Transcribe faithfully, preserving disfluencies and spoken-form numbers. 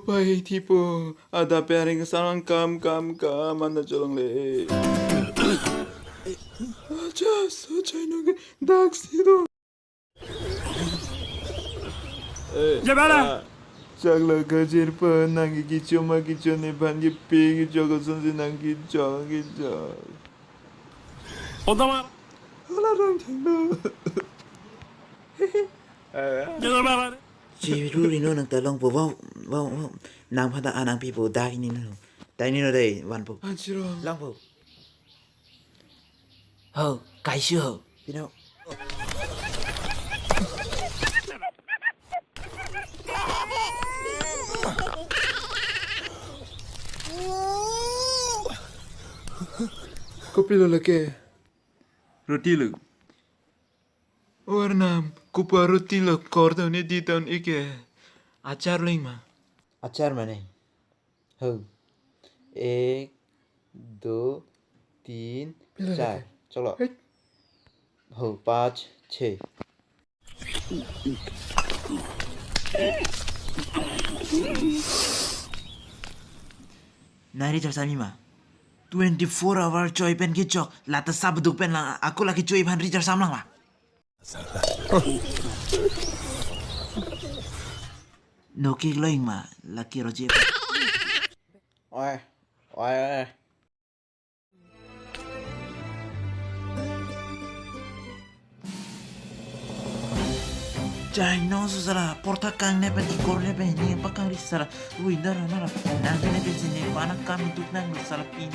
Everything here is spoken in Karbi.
Pai thipo, adap pen areng sang kam kam kam, anta cholongle. Acha, so chai nong ke dak si do. Eh, Jabala. Ah. Chakla kachir pa nang ke kicho ma kicho nephan ke pe kicho kosonsi nang kicho kicho. Otama. Hala rang thengno. Eh. Jabala. Chiru rino nang ta longpo, wow, wow, wow. Nang phanta anang pipo, dak inino. Dak inino dei, vanpo. Anchiro. Longpo. Ho, kaisi ho. Pino. Kopilo lake? Roti lo. O Arnam, kopi aroti lo, kor ta un-e di ta un-e ke. Achar lo-ik ma? Achar mane? Ho. Ek, do, tin, Pila char. Lagi? Cholo. Hei. Ho, panch, chhe. Nari char sami ma? Twenty-four hour choi pen kechok, lata sabduk pen lang, ako lake choi phan ri char sam lang ma? No kik lo-ik ma, lake roje. Oi, oi, oi. Chai no so sala, porta kang ne pen kikor ne pen ne pakang ri sala, ui dara nara, nang ne pen sini, bana kami duk nang sala pin.